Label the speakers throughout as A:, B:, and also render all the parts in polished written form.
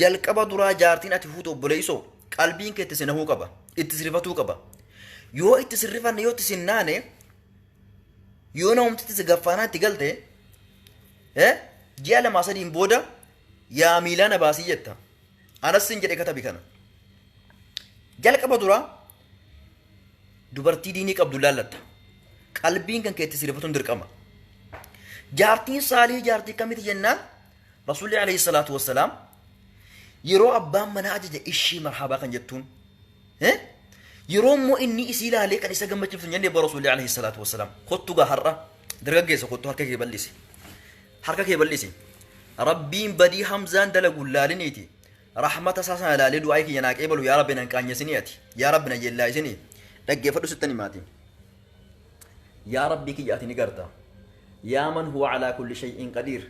A: Jalqaba duraa jaartiin ati fuutu, obboleessoo, qalbiin kee itti sinahuu qaba, itti sirrifatuu qaba. Yoo itti sirrifanne, yoo itti sinnaane, yoo namumti si gaffaanaa itti galte, ji'a 2 3n booda yaa miilaa na baasii jetta. Anas sin jedhe, katabi kana. Jalqaba duraa dubartii diinii qabdu laallatta. Qalbiin kan kee itti sirrifatuun dirqama. Jaartiin saalii jaartii kamitti jennaan, Rasuulli alayhi salaatu wassalaam yeroo abbaan manaa ajaja ishii marhabaa kan jettuun, yeroo immoo inni isii ilaalee kan isa gammachiiftu hin jenne Rasuulli alayhi salaatu wassalaam. Kottu gaa, har'a dargaggeessa, kottu, harka kee bal'isi. Harka kee bal'isi. Rabbiin badii Hamzaan dalagu laaliniiti. Rahmata isaa sana ilaalee du'aa kiyya naa qeebalu. Yaa Rabbi, nan qaanyesinii ati. Yaa Rabbi, na yeellaa'isinii. Dhaggeeffadhu, sittan himaati. Yaa Rabbii kiyya, ati ni garta. يا من هو على كل شيء قدير،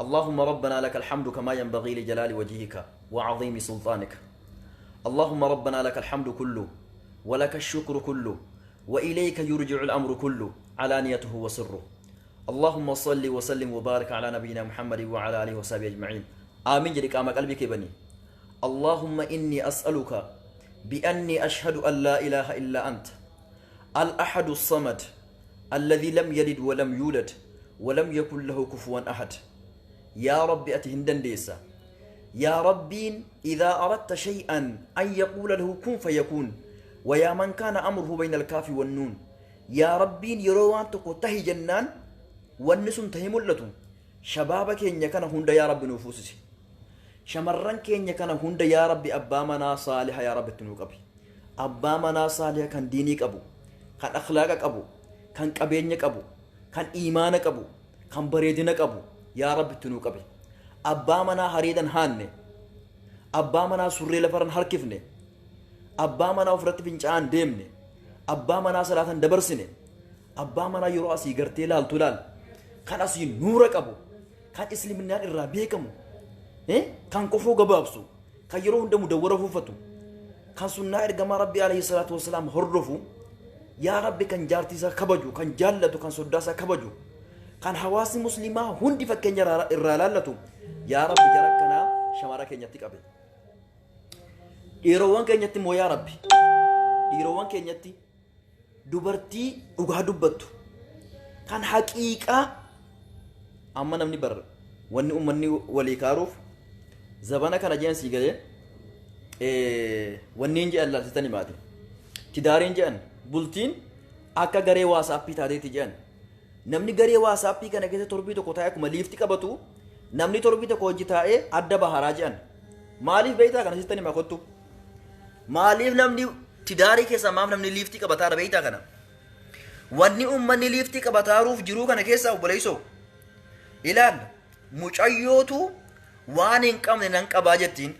A: اللهم ربنا لك الحمد كما ينبغي لجلال وجهك وعظيم سلطانك. اللهم ربنا لك الحمد كله ولك الشكر كله وإليك يرجع الأمر كله علانيته وسره. اللهم صل وسلم وبارك على نبينا محمد وعلى آله وصحبه أجمعين، آمين. jedhi qaama qalbii kee bani. اللهم إني أسألك بأني أشهد أن لا إله إلا أنت الأحد الصمد الذي لم يلد ولم يولد ولم يكن له كفوا أحد. يا ربي، ati hin dandeessa. يا ربي، إذا أردت شيئا أن يقول له كن فيكون، ويا من كان أمره بين الكاف والنون، يا ربي، yeroo waan tokko tahi jennaan wanni sun tahi mul'atu, shabaaba keenya kana hunda yaa Rabbi nuu fuusisi. Shamarran keenya kana hunda, yaa Rabbi, abbaa manaa saaliha yaa Rabbi itti nuu qabi. Abbaa manaa saaliha kan diinii qabu, kan akhlaaqa qabu, kan qabeenya qabu, kan iimaana qabu, kan bareedina qabu yaa Rabbi itti nuu qabi. Abbaa manaa hariidan haanne, abbaa manaa surree lafarran harkifne, abbaa manaa ofirratti fincaa'an deemne, abbaa manaa salaatan dabarsine, abbaa manaa yeroo asii gartee laaltu laal, kan asii nuura qabu, kan isliminaan irraa beekamu, kan kofoo gabaabsu, kan yeroo hunda mudawwara uffatu, kan sunnaa ergamaa Rabbii alayhi salaatu wasalaam hordofu, yaa Rabbi, kan jaartii isaa kabaju, kan jaallatu, kan soddaa isaa kabaju, kan hawaasni muslimaa hundi fakkeenya irraa laallatu, yaa Rabbi, jara akkanaa shamara keenyatti qabe. Dhiirowwan keenyatti immoo, yaa Rabbi, dhiirowwan keenyatti dubartii dhugaa dubbattu, kan haqiiqaa. Amma namni bar wanni ummanni walii kaaruuf zabana kana jean sii galee wanni hin jedhan laalsitan himaati. Tidaariin jedhan, bultiin akka garee WhatsAppii taateetti jedhan. Namni garee WhatsAppii kana keessa torbii tokko taa'ee akkuma liifti qabatu, namni torbii tokko hojii taa'ee adda baharaa jedhan. Maaliif beektaa? Kana sistan himaa, kottu. Maaliif namni tidaarii keessa, maaf namni liiftii qabataara beektaa kana? Wanni uummanni liiftii qabataaruuf jiruu kana keessa, obboleessoo, ilaal, mucayyootu waan hin qabne nan qabaa jettiin.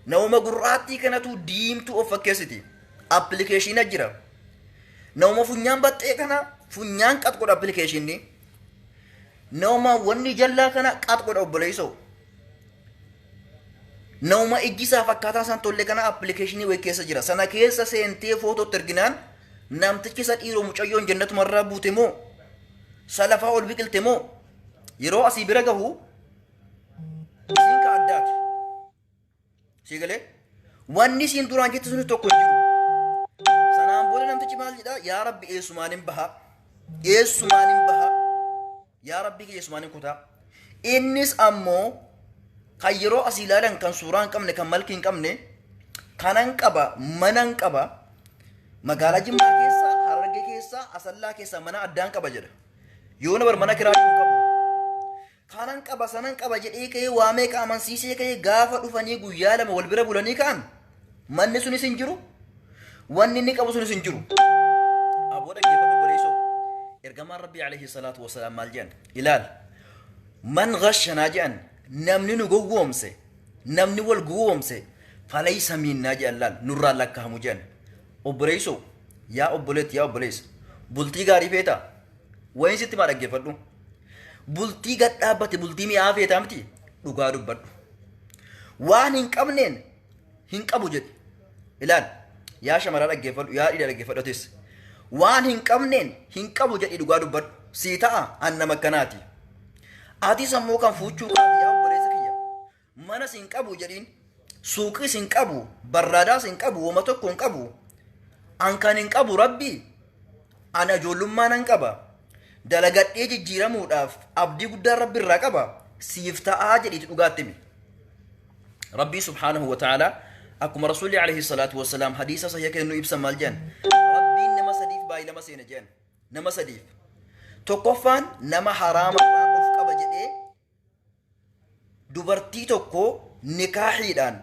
A: Nama gurraattii kanatu diimtuu of fakkeessiti. Appilikeeshina jira. Nama funyaan baxxee kana funyaan qax godha appilikeeshinni. Nama wanni jallaa kana qax godha, obboleessoo. Nama ijji isaa fakkaataa isaan tolle kana appilikeeshinii wayii keessa jira. Sana keessa seentee footootti erginaan, namtichi isa dhiiroo mucayyoon jannatumarraa buute moo salafaa ol biqilte moo, yeroo asii bira gahu isiin ka addaati. Sii galee, wanni isiin duraan jette sunis tokko hin jiru. Sanaan booda namtichi maal jedhaa? Yaa Rabbi, eessumaan hin baha? Eessumaan hin baha? Yaa Rabbi kiyya, eessumaan hin kutaa? Innis ammoo kan yeroo asii ilaalan kan suuraa hin qabne, kan malkii hin qabne, kanan qaba, manan qaba, magaalaa Jimmaa keessa, Harargee keessa, Asallaa keessa mana addaan qaba jedha. Yoo na bar mana kiraa hin qabu. Kanan qaba, sanan qaba jedhee ka'ee waamee amansiisee ka'ee, gaafa dhufanii guyyaa 2 wal bira bulanii ka'an, manni sunis hin jiru, wanni inni qabu sunis hin jiru. Aboo, dhaggeeffadhu, obboleessoo. Ergamaan Rabbii alayhi salaatu wasalaam maal jedhan? Ilaal. من غشنا jedhan, namni nu gowwoomse, namni wal gowwoomse, فليس منا jedhan, laal, nurraa lakkaa'amu jedhan. Obboleessoo, yaa obboleetti, yaa obboleessa, bultii gaarii feetaa? Wayin sitti maa, dhaggeeffadhu. Bultii gad dhaabbate, bultii mi'aa feetaa miti? Dhugaa dubbadhu. Waan hin qabneen hin qabu jedhi. Ilaal, yaa shamaraa dhaggeeffadhu, yaa dhiira dhaggeeffadhu atis. Waan hin qabneen hin qabu jedhi, dhugaa dubbadhu. Sii ta'a, an nama akkanaati. Atis ammoo kan fuuchuu kaate, yaa obboleessa kiyya. Manas hin qabu jedhiin, suuqiis hin qabu, barraadaas hin qabu, wama tokko hin qabu. An kan hin qabu Rabbi, ana ijoollummaa nan qaba. Dalagadhee jijjiiramuudhaaf abdii guddaa Rabbi irraa qaba. Siif ta'aa jedhiiti dhugaatti himi. Rabbii subhaanahu wa ta'ala akkuma Rasuulli alayhi salaatu wassalaam hadiisa sahiha kennu ibsan maal jedhan? Rabbiin nama sadiif baay'ilama seena jedhan. Nama sadiif. Tokkoffaan nama haraama irraa of qaba jedhee dubartii tokko nikaahiidhaan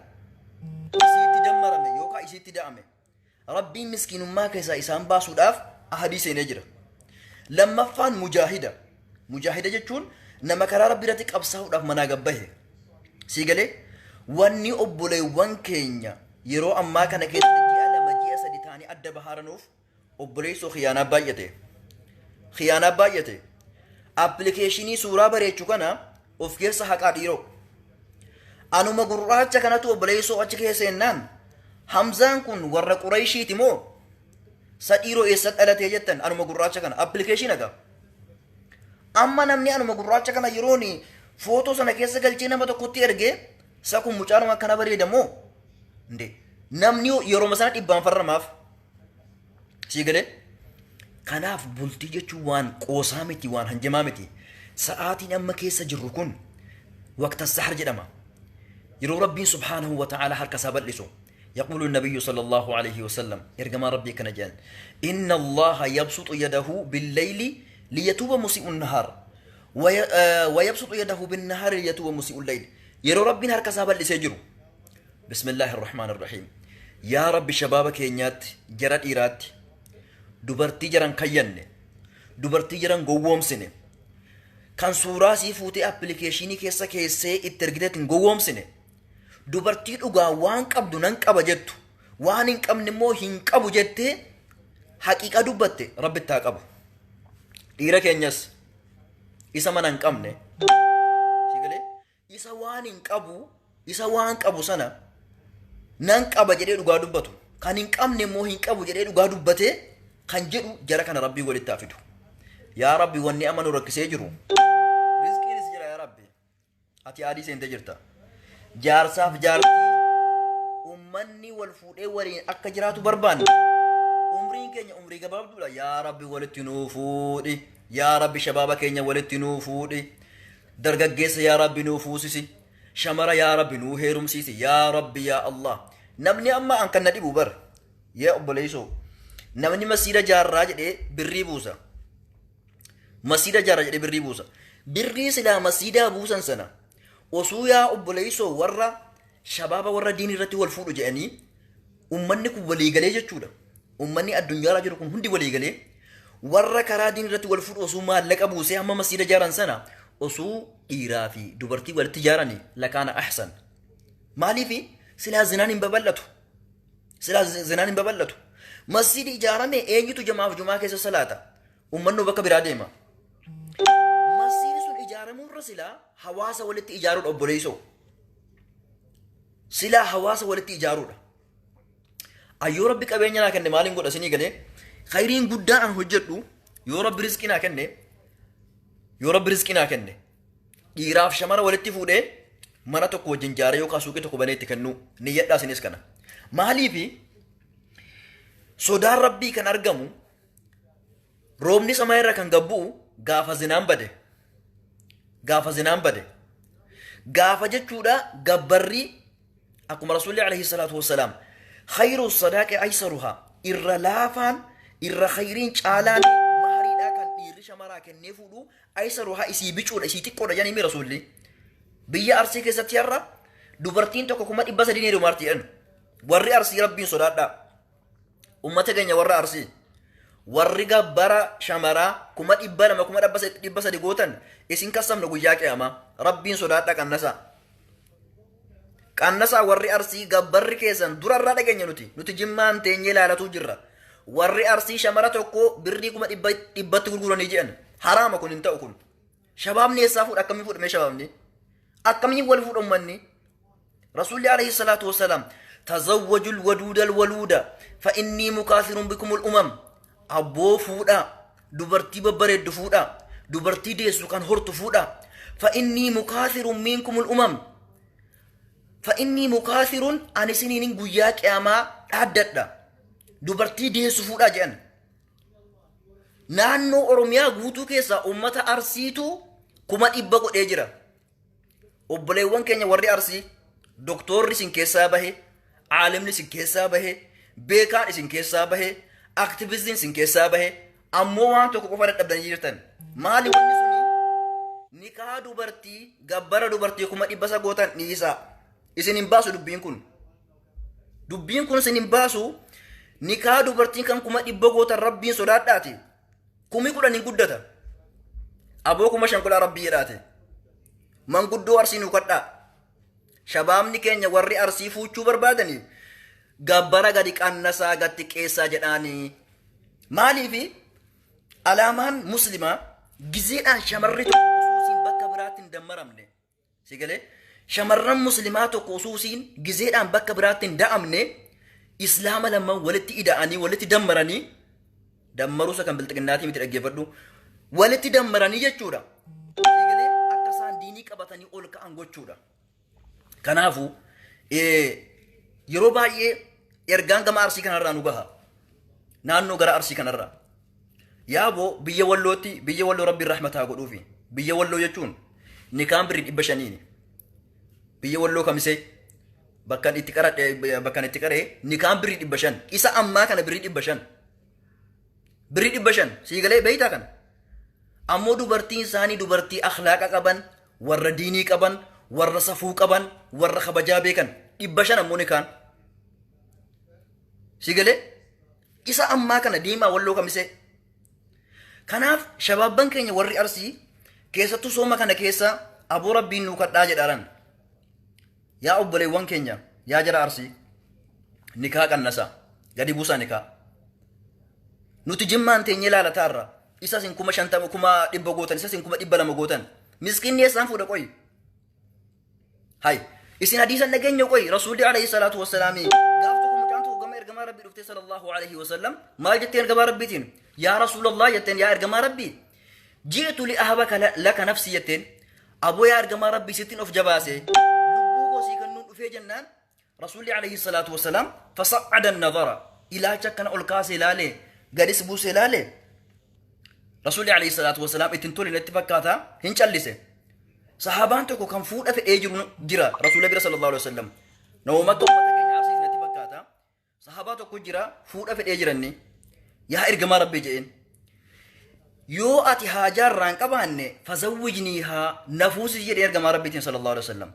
A: isiitti dammarame yookaan isiitti da'ame. Rabbiin miskiinummaa keessaa isaan baasuudhaaf ahadii seenee jira. Lammaffaan mujaahida. Mujaahida jechuun nama karaa Rabbii irratti qabsaa'uudhaaf manaa gabbahe. Sii galee wanni obboleewwan keenya yeroo ammaa kana keessatti ji'a 2 ji'a 3 ta'anii adda bahaaranuuf obboleessoo khiyaanaa baay'ate. Khiyaanaa baay'ate. Appilikeeshinii suuraa bareechu kana of keessa haqaa dhiiroo. Anuma gurraacha kanatu obboleessoo achi keessa jennaan Hamzaan kun warra Qurayshiiti moo sa dhiiroo eessa dhalatee jettan anuma gurraacha kana appilikeeshinii haqa. Amma namni anuma gurraacha kana yeroon footoo sana keessa galchee nama tokkotti ergee sa kun mucaanuma akkana bareeda moo namni yeroo sana dhibbaan farramaaf. Sii galee? Kanaaf bultii jechuun waan qoosaa miti, waan hanjamaa miti. Sa'aatiin amma keessa jirru kun waqta sahar jedhama. Yeroo Rabbiin subhaanahu wa ta'ala harka isaa bal'isu. يقول النبي صلى الله عليه وسلم إرجما ربي كان جان إن الله يبسط يده بالليل ليتوب مسيء النهار ويبسط يده بالنهار ليتوب مسيء الليل. يرو ربي هركا سابل لسيجرو. بسم الله الرحمن الرحيم. يا رب شبابك كينيات جرات إيرات dubartii jaran kayyanne dubartii jaran gowwoomsine kan suuraa sii fuutee appilikeeshinii keessa keessee itti ergiteetti hin gowwoomsine dubartii dhugaa waan qabdu nan qaba jettu waan hin qabne immoo hin qabu jettee haqiiqa dubbatte rabbi itti haa qabu. Dhiira keenyas isa mana hin qabne isa waan hin qabu isa waan qabu sana nan qaba jedhee dhugaa dubbatu kan hin qabne immoo hin qabu jedhee dhugaa dubbatee kan jedhu jara kana Rabbii walitti haa fidu. Yaa Rabbi wanni amma nu rakkisee jiru. Rizqiinis jira yaa Rabbi. Ati adii seentee jirta. Jaarsaaf jaartii ummanni wal fuudhee waliin akka jiraatu barbaanna. Umriin keenya umrii gabaabduudha. Yaa Rabbi walitti nuu fuudhi. Yaa Rabbi shabaaba keenya walitti nuu fuudhi. Dargaggeessa yaa Rabbi nuu fuusisi. Shamara yaa Rabbi nuu heerumsiisi. Yaa Rabbi yaa Allah. Namni amma an kan na dhibu bar. Yaa obboleessoo. Namni masiida jaarraa jedhee birrii buusa. Masiida jaarraa jedhee birrii buusa. Birrii silaa masiidaa buusan sana osoo yaa obboleessoo warra shabaaba warra diin irratti wal fuudhu jedhanii ummanni kun waliigalee jechuudha. Ummanni addunyaarra jiru kun hundi waliigalee warra karaa diin irratti wal fuudhu osoo maallaqa buusee hamma masiida jaaran sana osoo dhiiraa fi dubartii walitti jaaranii lakaana ahsan. Maaliif silaa zinaan hin babal'atu? Silaa zinaan hin babal'atu. Masjiidi ijaarame eenyutu jamaaf jumaa keessa salaata? Uummanni bakka biraa deema. Masjiidi sun ijaaramuurra silaa hawaasa walitti ijaaruudha obboleessoo. Silaa hawaasa walitti ijaaruudha. Ayyoo Rabbi qabeenya naa kenne maaliin godha isinii galee? Khayriin guddaan an hojjedhu yoo Rabbi rizqii naa kenne yoo Rabbi rizqii naa kenne dhiiraaf shamara walitti fuudhee mana tokko wajjin jaaree yookaan suuqii tokko banee itti kennuu niyyadhaa isinis kana. Maaliifi sodaan Rabbii kan argamu roobni samaa irra kan gabbu'u gaafa zinaan bade. Gaafa zinaan bade. Gaafa jechuudha gabbarri akkuma Rasuulli alayhi salaatu wassalaam khayru sadaaqi aysaruhaa irra laafaan irra khayriin caalaan mahariidhaa kan dhiirri shamaraa kennee fuudhu aysaruhaa isii bicuudha isii xiqqoodha jedhanii Rasuulli. Biyya Arsii keessatti har'a dubartiin tokko 300,000 heerumaarti jedhan. Warri Arsii Rabbiin sodaadhaa. Uummata keenya warra Arsii. Warri gabbara shamaraa 200,000 300,000 gootan isin kassamna guyyaa qiyaamaa. Rabbiin sodaadhaa qannasaa. Qannasaa warri Arsii gabbarri keessan durarraa dhageenya nuti. Nuti jimmaan teenyee ilaalatuu jirra. Warri Arsii shamara tokko birrii 100,000 gurguranii jedhan. Haraama kun hin ta'u kun. Shabaabni eessaa fuudha akkamiin fuudhamee shabaabni? Akkamiin wal fuudha uummanni? Rasuulli alayhi salaatu wassalaam tazawwajul waduudal waluuda fa innii mukaasirun bikumul umam. Abboo fuudhaa dubartii babbareeddu fuudhaa dubartii deessu kan hortu fuudhaa fa innii mukaasirun minkumul umam. Fa inni mukaasirun ani isiniin guyyaa qiyaamaa dhaaddadha. Dubartii deessu fuudhaa jedhan. Naannoo Oromiyaa guutuu keessaa uummata Arsiitu 100,000 godhee jira. Obboleewwan keenya warri Arsii, doktorri isin keessaa bahe, aalimni isin keessaa bahe, beekaan isin keessaa bahe, aktivistiin isin keessaa bahe, ammoo waan tokko qofa dadhabdanii jirtan. Maali wanni suni? Nikaa dubartii, gabbara dubartii 100,000 isa gootan dhiisaa. Isin hin baasu dubbiin kun. Dubbiin kun isin hin baasu. Nikaa dubartiin kan 100,000 gootan rabbiin sodaadhaati. 10,000 hin guddata. Aboo 5,000 godhaa rabbii jedhaate. Manguddoo Arsii nu kadhaa. Shabaabni keenya warri Arsii fuuchuu barbaadanii gabbara gadi qannasaa gadi qeessaa jedhaanii. Maaliifi alaamaan muslimaa gizeedhaan shamarri tokko osoo isiin bakka biraatti hin dammaramne. Si galee shamarran muslimaa tokko osoo isiin gizeedhaan bakka biraatti hin da'amne islaama lamaan walitti ida'anii walitti dammaranii dammaruusa kan bilxiginnaatii miti dhaggeeffadhu walitti dammaranii jechuudha. Si galee akka isaan diinii qabatanii ol ka'an gochuudha. Kanaafuu yeroo baay'ee ergaan gama Arsii kanarraa nu gaha. Naannoo gara Arsii kanarraa. Yaaboo biyya Wallootti, biyya Walloo Rabbiin rahmataa godhuufi. Biyya Walloo jechuun nikaan birrii 500. Biyya Walloo kamisee bakkan itti qaradhe bakkan itti qaree nikaan birrii 500. Isa ammaa kana birrii 500. Birrii 500 sii galee beeytaa kana. Ammoo dubartiin isaanii dubartii akhlaaqa qaban, warra diinii qaban, warra safuu qaban, warra kabajaa beekan 500 ammoo nikaan. Sii galee isa ammaa kana diimaa Walloo kamisee. Kanaaf shabaabban keenya warri Arsii keessattuu sooma kana keessa aboo rabbiin nuu kadhaa jedhaaran. Yaa obboleewwan keenya yaa jara Arsii nikaa qannasaa gadi buusaa nikaa. Nuti jimmaan teenyee ilaalataarra isa isin 50,000 100,000 gootan isa isin 200,000 gootan miskiinni eessaan fuudha qoyi. Hay isin hadiisan dhageenya qoyi rasuulli alayhi salaatu wassalaami gaaf tokko mucaan tokko gama ergamaa rabbii dhuftee sallallahu alayhi wasallam maal jetteen ergamaa rabbiitiin yaa rasuulallah jetteen yaa ergamaa rabbii ji'tu li ahabaka laka nafsi jetteen aboo yaa ergamaa rabbii sittiin of jabaase lubbuu koo sii kennuun dhufee jennaan rasuulli alayhi salaatu wassalaam fasa'ada nadara ilaalcha akkana ol kaasee ilaale gadis buusee ilaale rasuulli alayhi salaatu wassalaam ittiin tole natti fakkaata hin callise. Sahaabaan tokko kan fuudha fedhee jiru jira rasuula bira sallallahu alaihi wasallam. Namuma akka uummata keenya Arsii natti fakkaata. Sahaabaa tokko jira fuudha fedhee jiranni. Yaa ergamaa rabbii jedheen. Yoo ati haajaa irraa hin qabaanne fazawwijnii haa nafuusi jedhee ergamaa rabbiitiin sallallahu alaihi wasallam.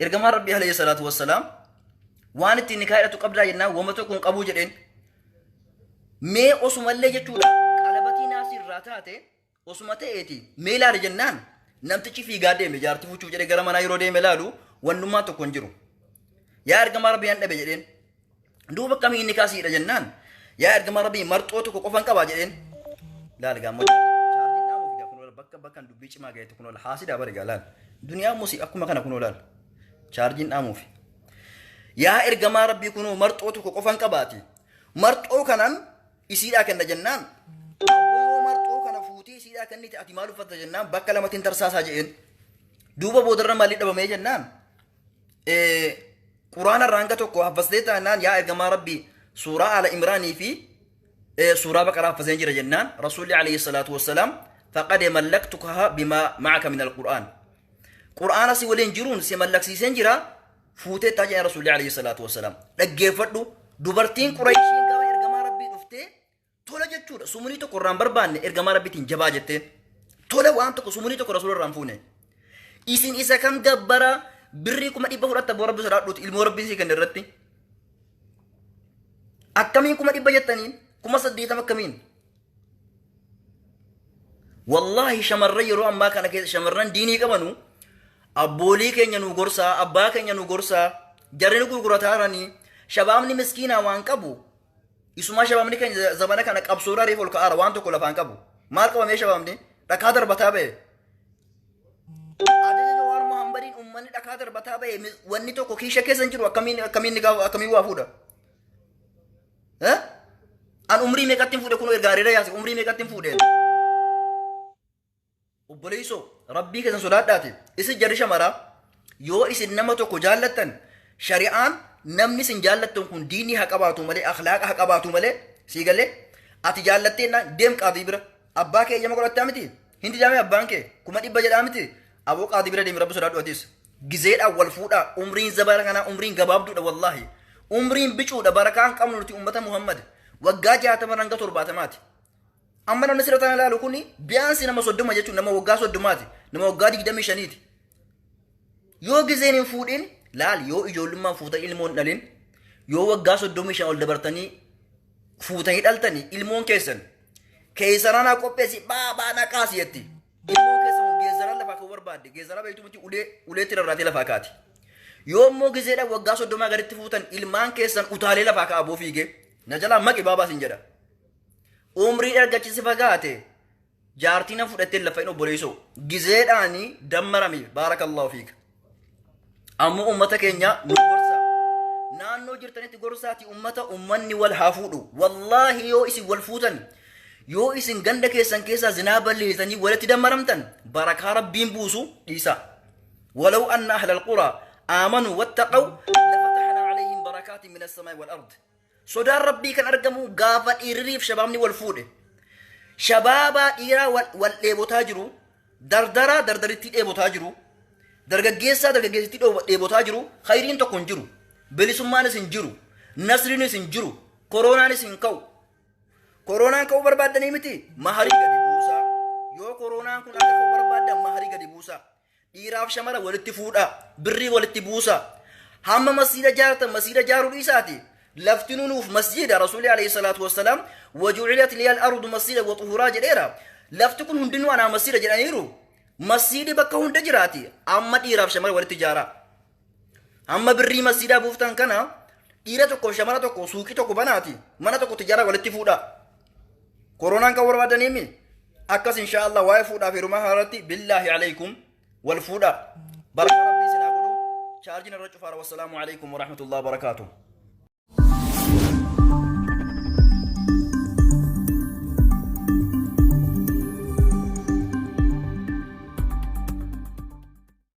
A: Ergamaa rabbii alayhi salaatu wassalaam waan ittiin nikaa hidhatu qabdaa jennaan wama tokko hin qabuu jedheen. Mee osumallee jechuudha qalabatii naasii irraa taate osuma ta'eeti mee ilaali jennaan namtichi fiigaa deeme jaartii fuuchuuf jedhee gara manaa yeroo deeme ilaalu wannummaan tokko hin jiru. Yaa ergamaa rabbii nan dhabe jedheen. Duuba akkamii inni kaasiidha jennaan yaa ergamaa rabbii marxoo tokko qofan qabaa jedheen. Laal gaammoo chaarjiin dhaamuuf gaa kunoo bakka bakkan dubbii cimaa gaheetti kunoo haasidaa bari gaa laal. Duniyaa musii akkuma kana kunoo laal. Chaarjiin dhaamuuf. Yaa ergamaa rabbii kunoo marxoo tokko qofan qabaati. Marxoo kanan isiidhaa kenna jennaan abboo marxoo kana fuutee isiidhaa kennite ati maal uffatta jennaan bakka lamatiin tarsaasaa jedheen. Duuba boodarra maalli dhabamee jennaan quraana irraa hanga tokko haffastee taanaan yaa ergamaa rabbii suuraa Aala Imraanii fi suuraa Baqaraa haffaseen jira jennaan rasuulli alayhi salaatu wassalaam faqad mallaktukaha bimaa ma'aka min alqur'aan. Qur'aana si waliin jiruun si mallaksiiseen jira fuutee taa jedhan rasuulli alayhi salaatu wassalaam. Dhaggeeffadhu dubartiin Qurayshiin gara ergamaa rabbii dhuftee tola jechuudha sumunii tokko irraan barbaanne ergamaa rabbiitiin jabaa jetteen tola waan tokko sumunii tokko rasuula irraan fuune. Isin isa kam gabbara birrii 100,000 fudhatta boo rabbi sodaadhuuti ilmoo rabbii sii kenne irratti. Akkamiin 100,000 jettaniin 80,000 akkamiin? Wallaahi shamarran yeroo ammaa kana keessa shamarran diinii qabanu abboolii keenya nu gorsaa abbaa keenya nu gorsaa jarri nu gurgurataa jiranii shabaabni miskiinaa waan qabu isumaa shabaabni keenya zabana kana qabsoodhaa reef ol ka'aara waan tokko lafaan qabu maal qabamee shabaabni dhakaa darbataa ba'e ajaja Jawaar Muhammadiin uummanni dhakaa darbataa ba'e wanni tokko kiisha keessa hin jiru akkamiin akkamiin akkamiin waa fuudha. An umrii meeqatti hin fuudhe kun erga hariira yaase umrii meeqatti hin fuudheen. Obboleessoo rabbii keessan sodaadhaati. Isin jarri shamaraa yoo isin nama tokko jaallattan Shari'aan namni sin jaallattan kun diinii haa qabaatu malee, akhlaaqa haa qabaatu malee, sii galee ati jaallattee naan deem qaadii bira. Abbaa kee eeyyama godhattaa miti? Hin didaame abbaan kee 100,000 jedhaa miti? Aboo qaadii bira deemi, rabbi sodaadhu atis. Gizeedhaan wal fuudhaa. Umriin zabana kanaa umriin gabaabduudha wallaahi. Umriin bicuudha, barakaan qabnu nuti ummata Muhammad. Waggaa 60 hanga 70ti. Amma namni sirra tana ilaalu kuni biyaansi nama 30 jechuun nama waggaa 30ti. Nama waggaa 25ti. Yoo gizeen hin fuudhin laal, yoo ijoollummaan fuutan ilmoon dhalin, yoo waggaa 35 ol dabartanii fuutanii dhaltanii ilmoon keessan keessanaa naa qopheessi baabaa na kaasi jetti. Ilmoon keessan kun geezzaraa lafaa ka'uu barbaadde. Geezzaraa beektu miti, ulee uleetti rarraatee lafaa kaati. Yoo immoo gizeedhaan waggaa 30 gaditti fuutan ilmaan keessan utaalee lafaa ka'a boo fiigee. Na jalaa maqi baabaa sin jedha. Umriin argachisi fagaate jaartii na fudhattee lafa hin obboleessoo. Gizeedhaanii dammarami, baarakallahu fiika. Ammoo uummata keenya nu gorsa. Naannoo jirtanitti gorsaati uummata, uummanni wal haa fuudhu. Wallaahi yoo isin wal fuutan, yoo isin ganda keessan keessaa zinaa balleessitanii walitti dammaramtan, barakaa rabbiin buusu dhiisa. Walaw anna ahla alquraa aamanuu wattaqaw lafatahna alayhim barakaatin min as-samaa'i wal ard. Sodaan rabbii kan argamu gaafa dhiirriif shabaabni wal fuudhe. Shabaabaa dhiiraa wal dheebotaa jiru, dardaraa dardarittii dheebotaa jiru, dargaggeessaa dargaggeessittii dheebotaa jiru, khayriin tokko hin jiru, bilisummaanis hin jiru, nasriinis hin jiru, koroonaanis hin ka'u. Koroonaan ka'uu barbaaddanii miti, maharii gadi buusaa. Yoo koroonaan kun akka ka'u barbaaddan maharii gadi buusaa. Dhiiraaf shamara walitti fuudhaa, birrii walitti buusaa. Hamma masjiida jaartan masjiida jaaruu dhiisaati. Lafti nuuf masjiida. Rasuulli alayhi salaatu wassalaam wajucilat liyal ardu masjiida wa xuhuraa jedheera. Lafti kun hundinuu anaa masjiida jedhaniiru. Masjiidi bakka hunda jiraati. Amma dhiiraaf shamara walitti ijaaraa. Hamma birrii masjiidaa buuftan kana dhiira tokkoof shamara tokko suuqii tokko banaati. Mana tokkotti ijaaraa walitti fuudhaa. Koronaan kan barbaadaniimi akkas insha Allah waa'ee fuudhaaf heerumaa kanarratti billaahi alaykum wal fuudhaa. Baraka rabbii isin haa godhu. Chaarjiin irra cufaara. Wassalaamu alaykum warahmatullahi wabarakaatuh.